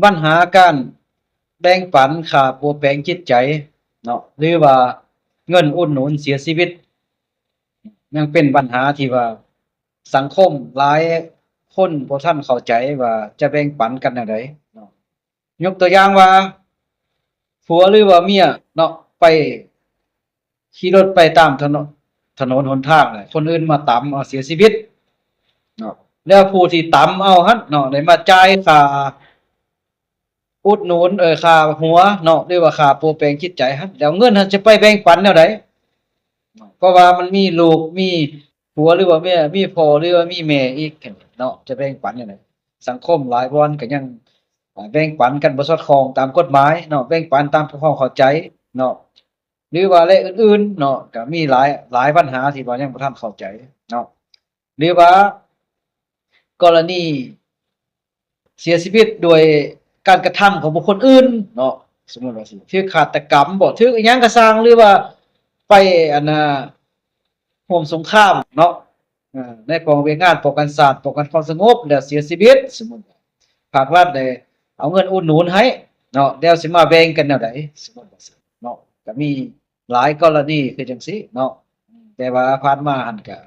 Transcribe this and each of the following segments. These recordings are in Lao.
ບັນຫາການແບ່ງປັນຄ່າປົວແປງຈິດໃຈເນາະ ຫຼືວ່າເງິນອຸດໜູນເສຍຊີວິດ ຍັງເປັນບັນຫາທີ່ວ່າສັງຄົມຫຼາຍຄົນບໍ່ທັນເຂົ້າໃຈວ່າຈະແບ່ງປັນກັນແນວໃດເນາະ. ຍົກຕົວຢ່າງວ່າ ຜົວ ຫຼືວ່າເມຍເນາະ ໄປ ຂີ່ລົດໄປຕາມຖະໜົນ ຖະໜົນຫົນທາງ ແລ້ວຄົນອື່ນມາຕຳເອົາເສຍຊີວິດເນາະ ແລ້ວຜູ້ທີ່ຕຳເອົາຫັ້ນເນາະ ໄດ້ມາຈ່າຍຄ່າອຸດໜູນ ເອີ ຄ່າຫົວເນາະ ຫຼືວ່າຄ່າປົວແປງຈິດໃຈຫັ້ນ ແລ້ວເງິນຫັ້ນຈະໄປແບ່ງປັນແນວໃດ? ເພາະວ່າມັນມີລູກ ມີຜົວ ຫຼືວ່າເມຍ ມີພໍ່ ຫຼືວ່າມີແມ່ອີກເນາະ ຈະແບ່ງປັນແນວໃດ? ສັງຄົມຫຼາຍບ່ອນກໍຍັງ ອາ ແບ່ງປັນກັນບໍ່ສອດຄ່ອງຕາມກົດໝາຍເນາະ ແບ່ງປັນຕາມຄວາມເຂົ້າໃຈເນາະ ຫຼືວ່າແລະອື່ນໆເນາະ ກໍມີຫຼາຍ ຫຼາຍບັນຫາທີ່ວ່າຍັງບໍ່ທັນເຂົ້າໃຈເນາະ ຫຼືວ່າກໍລະນີເສຍຊີວິດດ້ວຍການກະທຳຂອງບຸກຄົນອື່ນເນາະ ສົມມຸດວ່າຊີ້ ຖືກຄາດຕະກຳບໍ ຖືກອີ່ຫຍັງກໍຊ່າງ ຫຼືວ່າໄປ ອັນນ່າ ຮ່ວມສົງຄາມເນາະ ເອີ່ ໃນກອງວຽກງານປ້ອງກັນຊາດ ປ້ອງກັນຄວາມສະຫງົບ ແລ້ວເສຍຊີວິດ ສົມມຸດວ່າ ພາກລັດໄດ້ເອົາເງິນອຸດໜູນໃຫ້ເນາະ ແລ້ວຊິມາແບ່ງກັນແນວໃດ? ສົມມຸດວ່າເນາະ ກໍມີຫຼາຍກໍລະນີຄືຈັ່ງຊີ້ເນາະ ແຕ່ວ່າຜ່ານມາຫັ້ນກໍ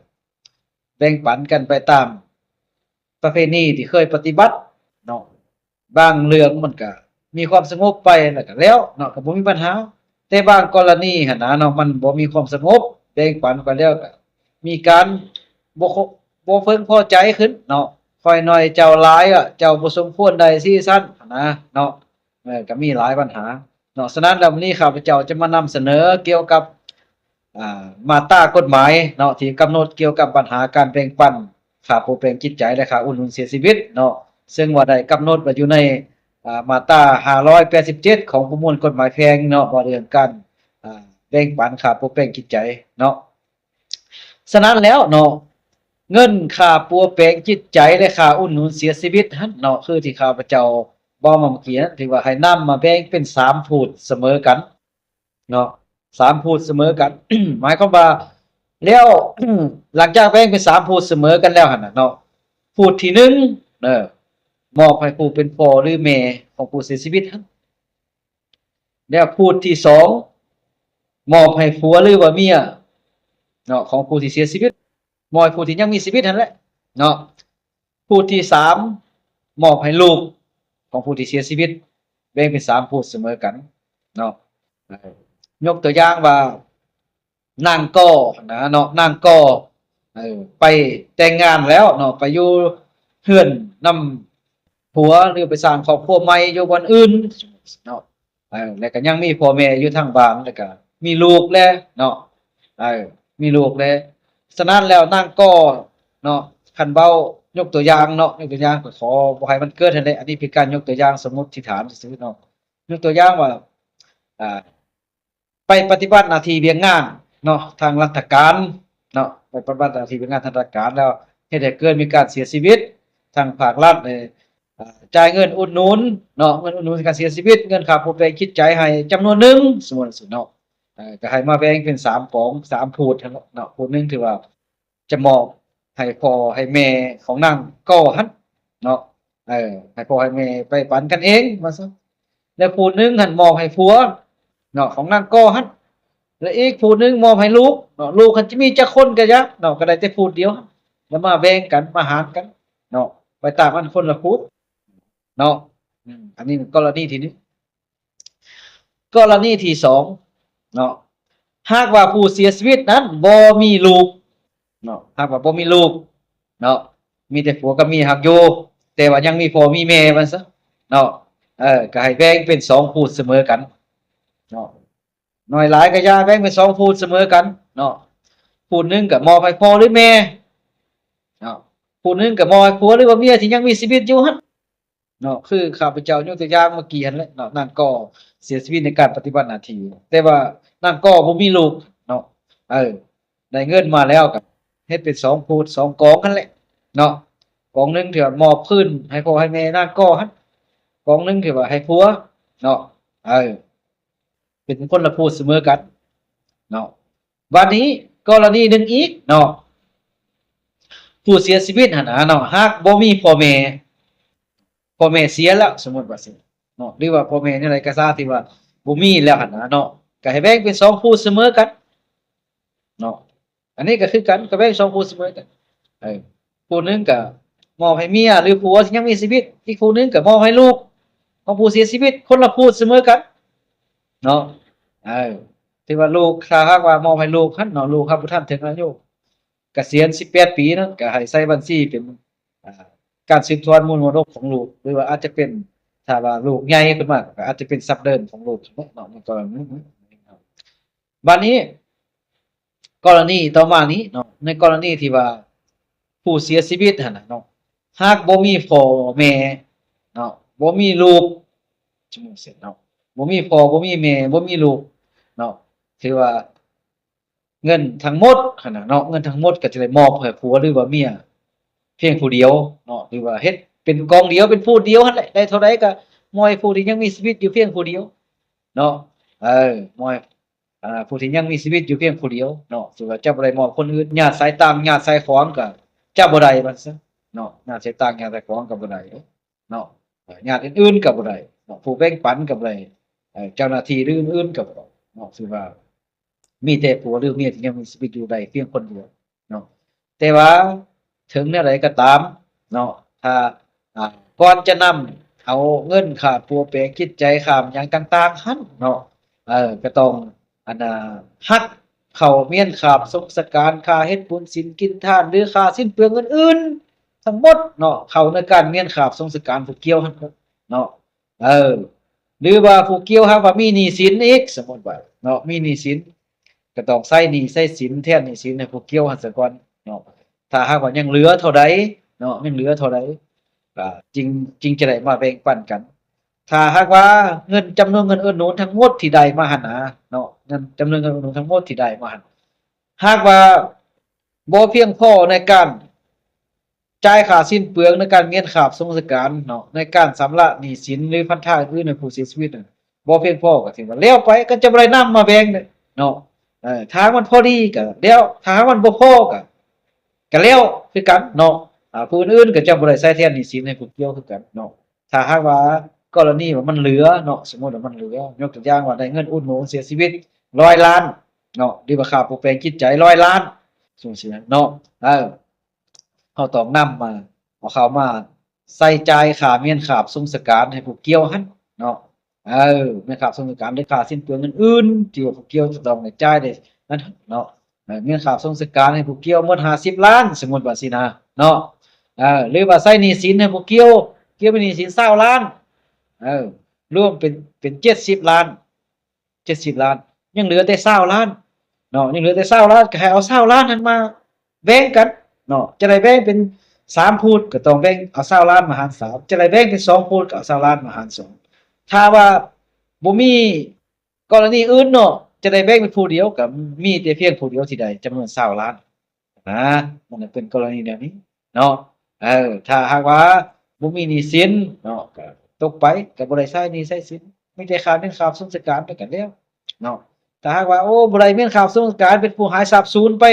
ແບ່ງປັນກັນໄປຕາມປະເພນີທີ່ເຄີຍປະຕິບັດເນາະ ບາງເລື່ອງມັນກະມີຄວາມສະຫງົບໄປແລ້ວກະແລ້ວເນາະ ກະບໍ່ມີບັນຫາ ແຕ່ບາງກໍລະນີຫັ້ນນະເນາະ ມັນບໍ່ມີຄວາມສະຫງົບ ແບ່ງປັນໄປແລ້ວກະມີການບໍ່ຄົ- ບໍ່ເພິ່ງພໍໃຈຂຶ້ນເນາະ ຂ້ອຍໜ້ອຍເຈົ້າຫຼາຍ ເຈົ້າບໍ່ສົມຄວນໄດ້ຊີ້ຊັ້ນຫັ້ນນະເນາະ ເອີ ກະມີຫຼາຍບັນຫາເນາະ. ສະນັ້ນແລ້ວ ມື້ນີ້ຂ້າພະເຈົ້າຈະມານຳສະເໜີກ່ຽວກັບ ອາ ມາດຕາກົດໝາຍເນາະ ທີ່ກຳນົດກ່ຽວກັບບັນຫາການແບ່ງປັນຄ່າປົວແປງຈິດໃຈ ແລະ ຄ່າອຸດໜູນເສຍຊີວິດເນາະ ເຊິ່ງວ່າໄດ້ກຳນົດໄວ້ຢູ່ໃນ ອາ ມາດຕາຫ້າຮ້ອຍແປດສິບເຈັດ ຂອງປະມວນກົດໝາຍແພ່ງເນາະ ວ່າເລື່ອງການ ອາ ແບ່ງປັນຄ່າປົວແປງຈິດໃຈເນາະ. ສະນັ້ນແລ້ວເນາະ ເງິນຄ່າປົວແປງຈິດໃຈ ແລະ ຄ່າອຸດໜູນເສຍຊີວິດຫັ້ນເນາະ ຄືທີ່ຂ້າພະເຈົ້າເວົ້າມາເມື່ອກີ້ນັ້ນ ຖືວ່າໃຫ້ນຳມາແບ່ງເປັນສາມພູດສະເໝີກັນ ເນາະ ສາມພູດສະເໝີກັນ ໝາຍຄວາມວ່າ ແລ້ວ ຫຼັງຈາກແບ່ງເປັນສາມພູດສະເໝີກັນແລ້ວຫັ້ນນະເນາະ ພູດທີໜຶ່ງ ເອີ ມອບໃຫ້ຜູ້ເປັນພໍ່ ຫຼື ແມ່ຂອງຜູ້ເສຍຊີວິດຫັ້ນ ແລ້ວພູດທີສອງ ມອບໃຫ້ຜົວ ຫຼືວ່າເມຍເນາະ ຂອງຜູ້ທີ່ເສຍຊີວິດ ມອບໃຫ້ຜູ້ທີ່ຍັງມີຊີວິດຫັ້ນແຫຼະເນາະ. ພູດທີສາມ ມອບໃຫ້ລູກຂອງຜູ້ທີ່ເສຍຊີວິດ ແບ່ງເປັນສາມພູດສະເໝີກັນເນາະ. ເອີ ຍົກຕົວຢ່າງວ່າ ນາງກໍນະເນາະ ນາງກໍ ເອີ ໄປແຕ່ງງານແລ້ວເນາະ ໄປຢູ່ເຮືອນນຳຜົວ ຫຼືໄປສ້າງຄອບຄົວໃໝ່ຢູ່ບ່ອນອື່ນເນາະ. ເອີ ແລ້ວກໍຍັງມີພໍ່ແມ່ຢູ່ທາງບ້ານ ແລ້ວກໍມີລູກແລ້ວເນາະ ເອີ ມີລູກແລ້ວ. ສະນັ້ນແລ້ວນາງກໍເນາະ ຄັນເວົ້າ ຍົກຕົວຢ່າງເນາະ ຍົກຕົວຢ່າງ ກໍຂໍບໍ່ໃຫ້ມັນເກີດຫັ້ນແຫຼະ ອັນນີ້ເປັນການຍົກຕົວຢ່າງສົມມຸດຖານຊື່ໆເນາະ. ຍົກຕົວຢ່າງວ່າ ອ່າ ໄປປະຕິບັດໜ້າທີ່ວຽກງານເນາະ ທາງລັດຖະການເນາະ ໄປປະຕິບັດໜ້າທີ່ວຽກງານທາງລັດຖະການ ແລ້ວເຮັດໃຫ້ເກີດມີການເສຍຊີວິດ ທາງພາກລັດ ເອີ ຈ່າຍເງິນອຸດໜູນເນາະ ເງິນອຸດໜູນໃນການເສຍຊີວິດ ເງິນຄ່າຜູ້ແປງຈິດໃຈໃຫ້ຈຳນວນໜຶ່ງ ສົມມຸດເນາະ ເອີ ກໍໃຫ້ມາແບ່ງເປັນສາມກອງ ສາມພູດເນາະ. ພູດໜຶ່ງຖືວ່າຈະມອບໃຫ້ພໍ່ໃຫ້ແມ່ຂອງນາງກໍຫັ້ນເນາະ ເອີ ໃຫ້ພໍ່ໃຫ້ແມ່ໄປປັນກັນເອງວ່າຊັ້ນ. ແລ້ວພູດໜຶ່ງຫັ້ນມອບໃຫ້ຜົວເນາະ ຂອງນາງກໍຫັ້ນ ແລະ ອີກພູດໜຶ່ງມອບໃຫ້ລູກເນາະ ລູກຫັ້ນຈະມີຈັກຄົນກໍຢ່າເນາະ ກໍໄດ້ແຕ່ພູດດຽວ ແລ້ວມາແບ່ງກັນ ມາຫານກັນເນາະ ໄປຕາມອັນຄົນລະພູດເນາະ. ອືມ ອັນນີ້ກໍລະນີທີໜຶ່ງ. ກໍລະນີທີສອງເນາະ ຫາກວ່າຜູ້ເສຍຊີວິດນັ້ນບໍ່ມີລູກເນາະ ຫາກວ່າບໍ່ມີລູກເນາະ ມີແຕ່ຜົວກັບເມຍຮັກຢູ່ ແຕ່ວ່າຍັງມີພໍ່ມີແມ່ວ່າຊັ້ນເນາະ ເອີ ກໍໃຫ້ແບ່ງເປັນສອງພູດສະເໝີກັນເນາະ. ໜ້ອຍຫຼາຍກໍຢ່າ ແບ່ງເປັນສອງພູດສະເໝີກັນເນາະ. ພູດໜຶ່ງກໍມອບໃຫ້ພໍ່ ຫຼື ແມ່ເນາະ ພູດໜຶ່ງກໍມອບໃຫ້ຜົວ ຫຼືວ່າເມຍທີ່ຍັງມີຊີວິດຢູ່ຫັ້ນເນາະ. ຄືຂ້າພະເຈົ້າຍົກຕົວຢ່າງເມື່ອກີ້ຫັ້ນແຫຼະເນາະ ນາງກໍເສຍຊີວິດໃນການປະຕິບັດໜ້າທີ່ ແຕ່ວ່ານາງກໍບໍ່ມີລູກເນາະ ເອີ ໄດ້ເງິນມາແລ້ວກໍເຮັດເປັນສອງພູດ ສອງກອງຫັ້ນແຫຼະເນາະ. ກອງໜຶ່ງທີ່ວ່າມອບຄືນໃຫ້ພໍ່ໃຫ້ແມ່ນາງກໍຫັ້ນ ກອງໜຶ່ງທີ່ວ່າໃຫ້ຜົວເນາະ ເອີ ເປັນຄົນລະພູດສະເໝີກັນເນາະ. ບາດນີ້ກໍລະນີໜຶ່ງອີກເນາະ ຜູ້ເສຍຊີວິດຫັ້ນນະເນາະ ຫາກບໍ່ມີພໍ່ແມ່ ພໍ່ ພໍ່ແມ່ເສຍແລ້ວ ສົມມຸດວ່າຊີ້ເນາະ ຫຼືວ່າພໍ່ແມ່ແນວໃດກໍຊາທີ່ວ່າບໍ່ມີແລ້ວຫັ້ນນະເນາະ ກໍໃຫ້ແບ່ງເປັນສອງຜູ້ສະເໝີກັນເນາະ. ອັນນີ້ກໍຄືກັນ ກໍແບ່ງສອງຜູ້ສະເໝີກັນ ເອີ ຜູ້ໜຶ່ງກໍມອບໃຫ້ເມຍ ຫຼື ຜົວທີ່ຍັງມີຊີວິດ ອີກຜູ້ໜຶ່ງກໍມອບໃຫ້ລູກຂອງຜູ້ເສຍຊີວິດ ຄົນລະຜູ້ສະເໝີກັນເນາະ. ເອີ ຖືວ່າລູກ ຖ້າຫາກວ່າມອບໃຫ້ລູກຫັ້ນເນາະ ລູກເຮົາບໍ່ທັນເຖິງອາຍຸກະສຽນສິບແປດປີນັ້ນ ກໍໃຫ້ໃສ່ບັນຊີເປັນ ອ່າ ການສືບທອດມູນມໍລະດົກຂອງລູກ ຫຼືວ່າອາດຈະເປັນ ຖ້າວ່າລູກໃຫຍ່ຂຶ້ນມາ ກໍອາດຈະເປັນຊັບເດີນຂອງລູກເນາະ ໃນກໍລະນີ ບັດນີ້ ກໍລະນີຕໍ່ມານີ້ເນາະ ໃນກໍລະນີທີ່ວ່າຜູ້ເສຍຊີວິດຫັ້ນນະເນາະ ຫາກບໍ່ມີພໍ່ແມ່ເນາະ ບໍ່ມີລູກ ສົມມຸດເນາະ ບໍ່ມີພໍ່ ບໍ່ມີແມ່ ບໍ່ມີລູກເນາະ ຖືວ່າເງິນທັງໝົດຫັ້ນນະເນາະ ເງິນທັງໝົດກໍຈະໄດ້ມອບໃຫ້ຜົວ ຫຼືວ່າເມຍພຽງຜູ້ດຽວເນາະ ຫຼືວ່າເຮັດເປັນກອງດຽວ ເປັນຜູ້ດຽວຫັ້ນແຫຼະ ໄດ້ເທົ່າໃດກໍມອບໃຫ້ຜູ້ທີ່ຍັງມີຊີວິດຢູ່ພຽງຜູ້ດຽວເນາະ ເອີ ມອບໃຫ້ ອ່າ ຜູ້ທີ່ຍັງມີຊີວິດຢູ່ພຽງຜູ້ດຽວເນາະ ຖືວ່າຈະບໍ່ໄດ້ມອບຄົນອື່ນ ຍາດສາຍຕ່າງ ຍາດສາຍຂອງກໍຈະບໍ່ໄດ້ ວ່າຊັ້ນເນາະ ຍາດສາຍຕ່າງ ຍາດສາຍຂອງກໍບໍ່ໄດ້ເນາະ ຍາດອື່ນໆກໍບໍ່ໄດ້ເນາະ ຜູ້ແບ່ງປັນກໍບໍ່ໄດ້ ເຈົ້າໜ້າທີ່ຫຼືອື່ນໆກໍບໍ່ໄດ້ເນາະ ຖືວ່າມີແຕ່ຜົວ ຫຼື ເມຍທີ່ຍັງມີຊີວິດຢູ່ໄດ້ພຽງຄົນດຽວ ເນາະ ແຕ່ວ່າເຖິງແນວໃດກໍຕາມເນາະ ຖ້າ ອ່າ ກ່ອນຈະນຳເອົາເງິນຄ່າປົວແປງຈິດໃຈ ຄ່າຫຍັງຕ່າງໆຫັ້ນເນາະ ເອີ ກໍຕ້ອງ ອັນນ່າ ຫັກເຂົ້າມ້ຽນຂາບສົງສະການ ຄ່າເຮັດບຸນສິນກິນທານ ຫຼື ຄ່າສິ້ນເປືອງອື່ນໆທັງໝົດເນາະ ເຂົ້າໃນການມ້ຽນຂາບສົງສະການຜູ້ກ່ຽວຫັ້ນເນາະ. ເອີ ຫຼືວ່າຜູ້ກ່ຽວຫາກວ່າມີໜີ້ສິນອີກ ສົມມຸດວ່າເນາະ ມີໜີ້ສິນ ກໍຕ້ອງໃຊ້ໜີ້ໃຊ້ສິນ ແທນໜີ້ສິນໃຫ້ຜູ້ກ່ຽວຫັ້ນສາກ່ອນເນາະ. ຖ້າຫາກວ່າຍັງເຫຼືອເທົ່າໃດເນາະ ຍັງເຫຼືອເທົ່າໃດ ກໍຈຶ່ງ ຈຶ່ງຈະໄດ້ມາແບ່ງປັນກັນ. ຖ້າຫາກວ່າເງິນ ຈຳນວນເງິນອຸດໜູນທັງໝົດທີ່ໄດ້ມາຫັ້ນນະເນາະ ເງິນ ຈຳນວນເງິນອຸດໜູນທັງໝົດທີ່ໄດ້ມາຫັ້ນ ຫາກວ່າບໍ່ພຽງພໍໃນການ ຈ່າຍຄ່າສິ້ນເປືອງໃນການມ້ຽນຂາບສົງສະການເນາະ ໃນການຊຳລະໜີ້ສິນ ຫຼື ພັນທະອື່ນໆໃຫ້ຜູ້ເສຍຊີວິດນັ້ນ ບໍ່ພຽງພໍ ກໍຖືວ່າແລ້ວໄປ ກໍຈະບໍ່ໄດ້ນຳມາແບ່ງເດ້ເນາະ. ເອີ ຖ້າມັນພໍດີກໍແລ້ວ ຖ້າມັນບໍ່ພໍກໍ ກໍແລ້ວຄືກັນເນາະ. ອາ ຜູ້ອື່ນໆກໍຈະບໍ່ໄດ້ໃຊ້ແທນໜີ້ສິນໃຫ້ຜູ້ກ່ຽວຄືກັນເນາະ. ຖ້າຫາກວ່າກໍລະນີວ່າມັນເຫຼືອເນາະ ສົມມຸດວ່າມັນເຫຼືອ ຍົກຕົວຢ່າງວ່າໄດ້ເງິນອຸດໜູນເສຍຊີວິດຮ້ອຍລ້ານເນາະ ຫຼືວ່າຄ່າປົວແປງຈິດໃຈຮ້ອຍລ້ານ ຈັ່ງຊີ້ເນາະ ເອີ ເຮົາຕ້ອງນຳມາ ເອົາເຂົ້າມາໃຊ້ຈ່າຍຄ່າມ້ຽນຂາບສົງສະການໃຫ້ຜູ້ກ່ຽວຫັ້ນເນາະ. ເອີ ມ້ຽນຂາບສົງສະການ ຫຼື ຄ່າສິ້ນເປືອງອື່ນໆ ທີ່ວ່າຜູ້ກ່ຽວຈະຕ້ອງໄດ້ຈ່າຍໄດ້ນັ້ນເນາະ. ເອີ ມ້ຽນຂາບສົງສະການໃຫ້ຜູ້ກ່ຽວໝົດຫ້າສິບລ້ານ ສົມມຸດວ່າຊີ້ນະເນາະ. ເອີ ຫຼືວ່າໃຊ້ໜີ້ສິນໃຫ້ຜູ້ກ່ຽວ ກ່ຽວມີໜີ້ສິນຊາວລ້ານ ເອີ ລວມເປັນ ເປັນເຈັດສິບລ້ານ ເຈັດສິບລ້ານ ຍັງເຫຼືອແຕ່ຊາວລ້ານເນາະ ຍັງເຫຼືອແຕ່ຊາວລ້ານ ກໍໃຫ້ເອົາຊາວລ້ານນັ້ນມາແບ່ງກັນເນາະ. ຈະໄດ້ແບ່ງເປັນສາມພູດ ກໍຕ້ອງແບ່ງເອົາຊາວລ້ານມາຫານສາມ ຈະໄດ້ແບ່ງເປັນສອງພູດ ກໍເອົາຊາວລ້ານມາຫານສອງ. ຖ້າວ່າບໍ່ມີກໍລະນີອື່ນເນາະ ຈະໄດ້ແບ່ງເປັນຜູ້ດຽວ ກໍມີແຕ່ພຽງຜູ້ດຽວທີ່ໄດ້ຈຳນວນຊາວລ້ານ ນະ ມັນເປັນກໍລະນີແນວນີ້ເນາະ. ເອີ ຖ້າຫາກວ່າບໍ່ມີໜີ້ສິນເນາະ ກໍຕົກໄປ ກໍບໍ່ໄດ້ໃຊ້ໜີ້ໃຊ້ສິນ ມີແຕ່ຄ່າມ້ຽນຂາບສົງສະການໄປກັນແລ້ວເນາະ. ຖ້າຫາກວ່າ ໂອ້ ບໍ່ໄດ້ມ້ຽນຂາບສົງສະການ ເປັນຜູ້ຫາຍສາບສູນໄປ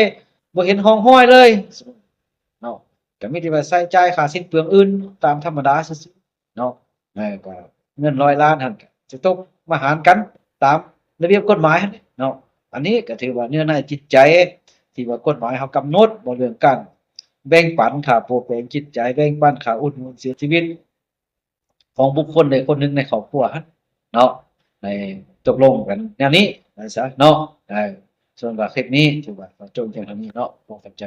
ບໍ່ເຫັນຮ່ອງຮອຍເລີຍເນາະ ກໍມີແຕ່ວ່າໃຊ້ຈ່າຍຄ່າສິ້ນເປືອງອື່ນຕາມທຳມະດາຊື່ໆ ເນາະ. ເອີ ກໍເງິນຮ້ອຍລ້ານຫັ້ນ ກໍຈະຕົກມາຫານກັນຕາມລະບຽບກົດໝາຍຫັ້ນເນາະ. ອັນນີ້ກໍຖືວ່າເນື້ອໃນຈິດໃຈ ທີ່ວ່າກົດໝາຍເຮົາກຳນົດ ບໍ່ ເລື່ອງການແບ່ງປັນຄ່າປົວແປງຈິດໃຈ ແບ່ງປັນຄ່າອຸດໜູນເສຍຊີວິດຂອງບຸກຄົນໃດຄົນໜຶ່ງໃນຄອບຄົວຫັ້ນເນາະ ໃຫ້ຕົກລົງກັນແນວນີ້ວ່າຊະເນາະ. ເອີ ສ່ວນວ່າຄລິບນີ້ຖືວ່າຂໍຈົບພຽງເທົ່ານີ້ເນາະ ຂໍຂອບໃຈ.